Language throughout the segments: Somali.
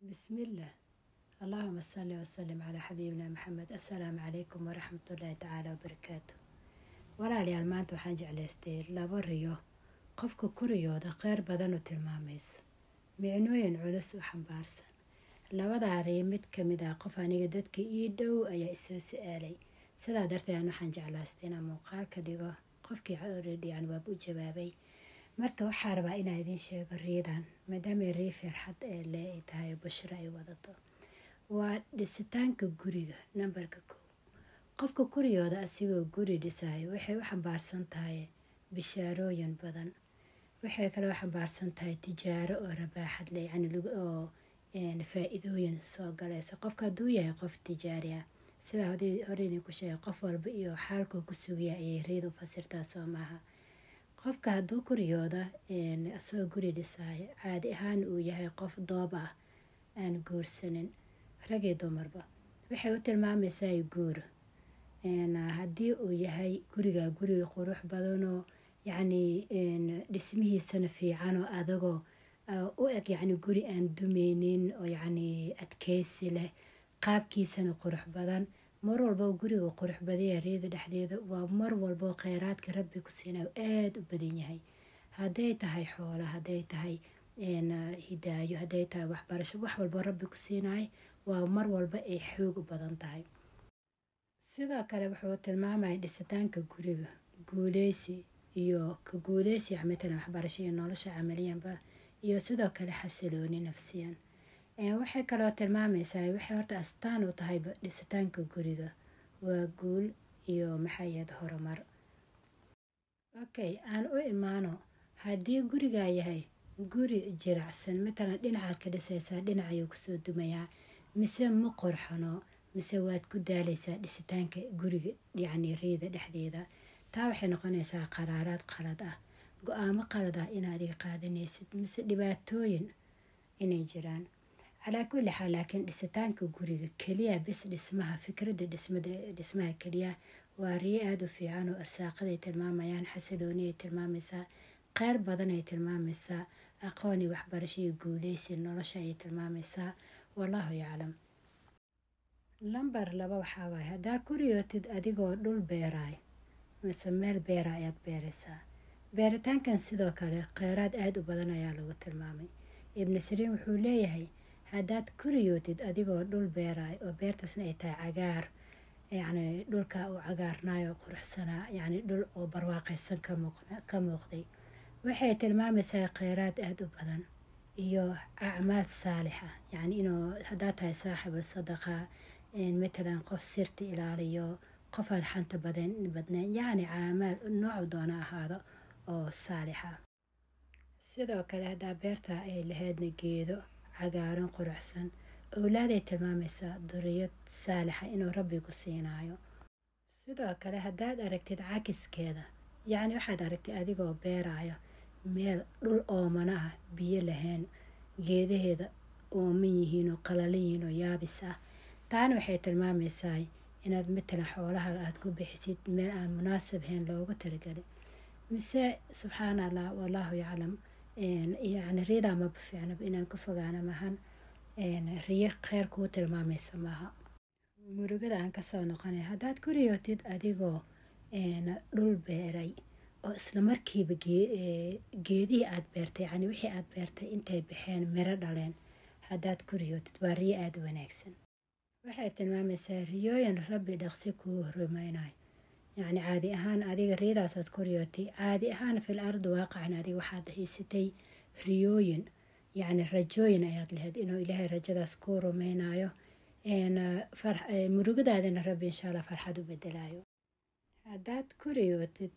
Bismillaah. Allahumma salli wa sallim calaa xabiibina Maxamed. Assalaamu calaykum waraxmatullaahi tacaala wabarakaatu. Walaalayaal, maanta waxaan jeclaystay laba riyo qofka kuriyooda kheyr badan u tilmaamayso, micnooyin culus u xambaarsan. Labadaa riyo mid kamid ah qof aniga dadka ii dhow ayaa isoo su-aalay, sidaa darteed aan waxaan jeclaystay inaan muuqaal ka dhigo. Qofkii already yani waaba u jawaabay. Marka waxaa rabaa inaan idiin sheego riyadan, maadaama riyo farxad ee le ay tahay, bushro ay wadato. Waa dhisitaanka guriga. Nambarka 1, qofka kuriyooda asigoo guri dhisayo waxay u xambaarsan tahay bishaarooyin badan. Waxay kaloo xambaarsan tahay tijaaro oo rabaaxad leh, yani oo faa-iidooyin soo galaysa qofka hadduu yahay qof tijaari ah. Sidaa hore idinku sheegay, qof walba iyo xaalkuu ku sugaya ayay riyada u fasirtaa, soo maaha? Qofka hadduu kuriyooda asagoo guri dhisaayo, caadi ahaan uu yahay qof doob ah, aan guursanin, rag iyo dumarba, waxay u tilmaamaysaa guur. Haddii uu yahay guriga guri qurux badanoo yacni dhismihiisana fiicanoo adagoo u eg, yacni guri aan dumeynin oo yacni adkeysi leh, qaabkiisana qurux badan, mar walba guriga qurux badanya riyada dhexdeeda waa mar walbo kheyraadka Rabbi ku siinayo aada u badan yahay, hadday tahay xoola, hadday tahay hidaayo, hadday tahay waxbarasho, wax walbo Rabbi ku siinayo waa mar walba ay xoog u badan tahay. Sidoo kale wuxuu tilmaamaya dhisitaanka guriga guuleysi iyo ka guuleysi, matalan waxbarasho iyo nolosha camaliyanba, iyo sidoo kale xasilooni nafsiyan. Waxay kaloo tilmaamaysaa, waxay horta astaan u tahay dhisitaanka guriga waa guul iyo maxaayad horumar. Okay, aan u imaano haddii gurigaa yahay guri jiracsan, matalan dhinacaad ka dhisaysaa dhinac ayuu kusoo dumayaa, mise ma qorxano, mise waad ku daaleysaa dhisitaanka guriga, yacni riyada dhexdeeda taa waxay noqonaysaa qaraaraad qalad ah, go-aamo qalad ah inaad adiga qaadanaysid, mise dhibaatooyin inay jiraan. Calaa kulli xaal, laakiin dhisitaanka guriga keliya bes, dhismaha, fikradda dhismada, dhismaha keliya waa riyo aada u fiican oo arsaaqaday tilmaamayaan, xasilooni ay tilmaamaysaa, kheyr badan ay tilmaamaysaa, aqoon iyo waxbarasho iyo guuleysi nolosha ayay tilmaamaysaa. Wallaahu yaclam. Lambar 2 waxaa waaye haddaa kuriyootid adigoo dhul beeraay, mise meel beera ayaad beeraysaa. Beeritaankan sidoo kale kheyraad aada u badan ayaa lagu tilmaamay. Ibnu Siriin wuxuu leeyahay, haddaad kuriyootid adigoo dhul beeraay oo beertaasna ay tahay cagaar, yacni dhulka uu cagaarnaayo, quruxsanaa, yacni dhul oo barwaaqaysan ka muuqday, waxay tilmaamaysaa kheyraad aada u badan iyo acmaal saalix ah, yacni inuu haddaad tahay saaxibul sadaqa, matalan qof sirta ilaaliyo, qof aan xanta badan badnayn, yacni caamaal noocu doona ahaado oo saalix ah. Sidoo kale haddaa beerta ay lahaydna geedo cagaaran quruxsan, owlaaday tilmaamaysaa, duriyad saalixa inuu Rabbi ku siinaayo. Sidoo kale haddaad aragtid cakiskeeda, yacni waxaad aragtay adigoo beeraayo meel dhul oomana ah, biyo lahayn, geedaheeda ooman yihiin oo qalalan yihiin oo yaabis ah, taana waxay tilmaamaysaa inaad matalan xoolaha aada ku bixisid meel aan munaasab ahayn loogu talagelin, mise subxaana Allah, wallaahu yaclam. Yacni riyadaa maba fiicnaba, inaan ku fogaano mahan, riyo kheyr kuu tilmaamaysa maaha. Murugada aan kasoo noqonay, haddaad ku riyootid adigoo dhul beeray oo isla markiiba geedihii aada beertay, yani wixii aada beertay intay baxeen miro dhaleen, haddaad ku riyootid, waa riyo aada u wanaagsan. Waxay tilmaamaysaa riyooyin Rabbi dhaqsi kuu rumaynayo. Yacni caadi ahaan adiga riyadaasaad ku riyootay, caadi ahaan fil ardi waaqacan adiga waxaad haysatay riyooyin, yacni rajooyin ayaad lahayd inuu Ilaahay rajadaas kuu rumaynayo, murugadaadina Rabbi insha Allah farxad u bedelayo. Haddaad ku riyootid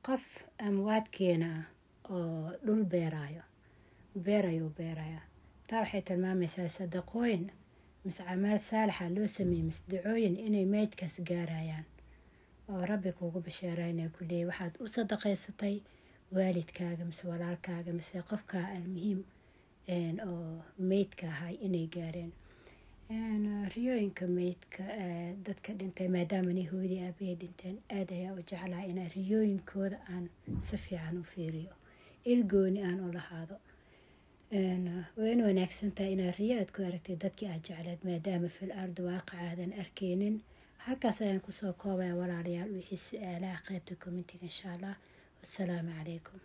qof amwaadkeena ah oo dhul beeraayo, beer ayuu beerayaa, taa waxay tilmaamaysaa sadaqooyin mise camaal saalixa loo sameeyey mise dacooyin inay meydkaas gaarayaan, oo Rabbi kuugu basheeraynaya ku leeyay waxaad u sadaqaysatay waalidkaaga mise walaalkaaga mise qofka almuhiim oo meydka ahay inay gaareen. Riyooyinka meydka, dadka dhintay, maadaama ni hooyadii aabahey dhinteen, aada ayaa u jeclaha inaa riyooyinkooda aan si fiican u fiiriyo, ilgooni aan u lahaado. Wayna wanaagsan tahay inaad riyo aad ku aragtay dadkii aad jecleed, maadaama fil ardi waaqic aadan arkeynin. Halkaas ayaan kusoo koobaya, walaalayaal. Wixii su-aalaha qaybta commentiga, insha Allah. Wasalaamu calaykum.